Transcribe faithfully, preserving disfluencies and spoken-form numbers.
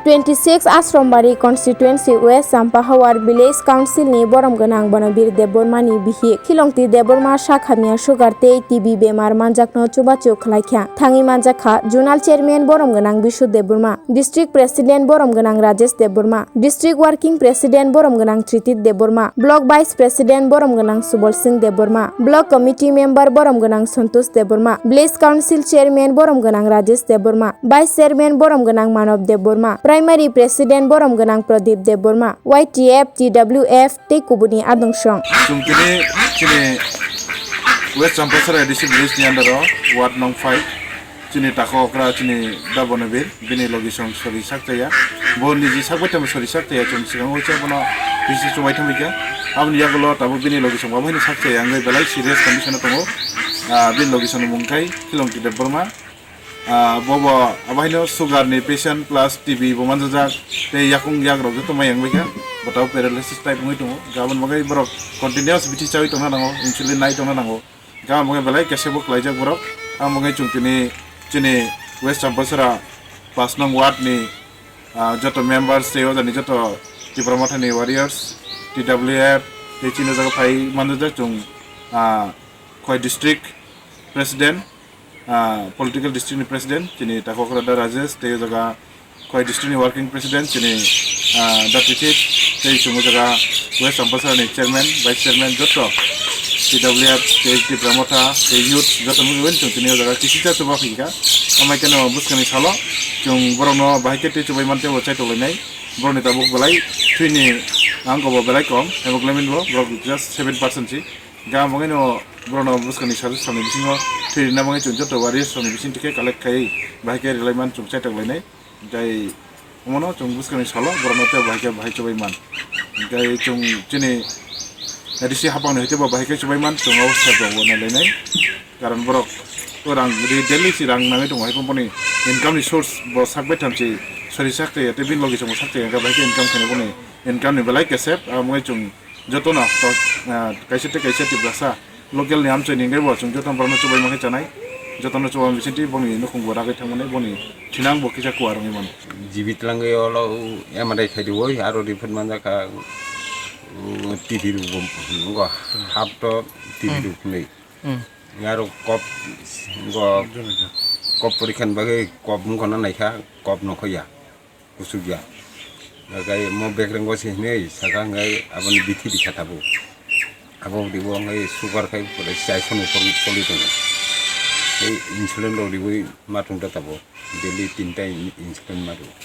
Twenty six Ashrombari constituency West Champahawar village council ni borom gwnang Bonobir Debbarma ni bihik Khilongti Debbarma sak hamya sugar tei T B bemar manjakno chubachu khlaikha. Thangwi manjakha zonal chairman borom gwnang Bishu Debbarma, district president borom gwnang Rajesh Debbarma, district working president borom gwnang Tritit Debbarma, block vice president borom gwnang Subol Singh Debbarma, block committee member borom gwnang Santosh Debbarma, village council chairman borom gwnang Rajesh Debbarma, vice chairman borom gwnang Manob Debbarma, primary president borom gwnang Pradip Debbarma, Y T F, T W F tei kubuni adungsong. Chwng tini chini West Champasara A D C village ni under o ward nong five chini tako okra chini da Bonobir bini logi song sori sak chaya. Bo niji sak bai tamo sori sak chaya, chwng swkang o cha bono bisi chubai thangwi kha. Aboni yagulo tabuk bini logi song abo hino sak chaya wngwi belai serious condition o tongo. Ah, bini logi song ni mung khai Khilongti Debbarma. Ah, bobo abo haino sugar ni patient plus T B bo manjajak tei yakung yagrok joto mai wngwi kha. Bo tabuk paralysis type wngwi tongo. Gabon bagwi borok continuous bithi chawi tongna nango, insulin nai tongna nango. Gabon bagwi belai kese bo klaijak borok. Abo bagwi chwng tini chini West Champasara pas nong ward ni, ah, joto members tei ojani joto Tipra Motha ni warriors, T W F tei chini jaga phai manjajak chwng, ah, Khowai district president, ah, political district ni president chini tako okra da Rajesh tei o jaga Khowai district ni working president chini, ah, da Tritit tei chwng o jaga West Champasara ni chairman, vice chairman joto T W F tei Tipra Motha tei youth joto nugwi chwng tini o jaga kisi cha chuba phi kha. Amai khe no bwskang ni salo chwng borok no bahai khe tei chubai man tei bo chaitok lainai. Borok ni tabuk belai thwi ni ang bo belai kom hemoglobin bo borok just seven percent si. Gam bagwi no borok no bwskang ni sajwk salni bisingo thwi rwna bagwi chwng joto warriors rok ni bising twi khe collect khai bahai khe rwlai man chwng chaitok lainai. Tei omono chwng bwskangni salo borokno tei bahai khe bahai chubai man. Tei chwng chini A D C hapangni hwnkhe bo bahai khe chubai man, chwng o sep rok bo nai lainai. Karon borok o rang ri daily si rang nangwi tongo, hai phano boni income ni source bo sak bai thamchi sori sak tei tei bini logi chwng bo sak tei hwnkhe bahai khe income khainai boni income ni belai khe sep, amo wngwi chwng jotono to, ah, kaisa tei kaisa Tiprasa local ni amchoi ni hwnkhe bo chwng jotono borokno chubai ma khe chanai, jotono chuba bisingtwi boni nukhung bo ragwi thangmani boni thinang bo kisa kuar wngwi mano. Jibi twlangwi olo M R I khai diwi aro report manjak kha, uh, T T rok bo wngo, half to T T rok hwnwi. Hmm. Aro kop go kop porikha ni bagwi kop wngkha na naikha, kop nokho ya. Kuchukya. Hwnkhe mo bekreng o se hinwi saka hwnkhe aboni bithi rikha tabuk. Abo ribo hwnkhe sugar khai pore chaiso ni upor choli tongo. Tei insulin rok riwi ma tongda tabuk. Daily tinta in-, insulin ma rwo.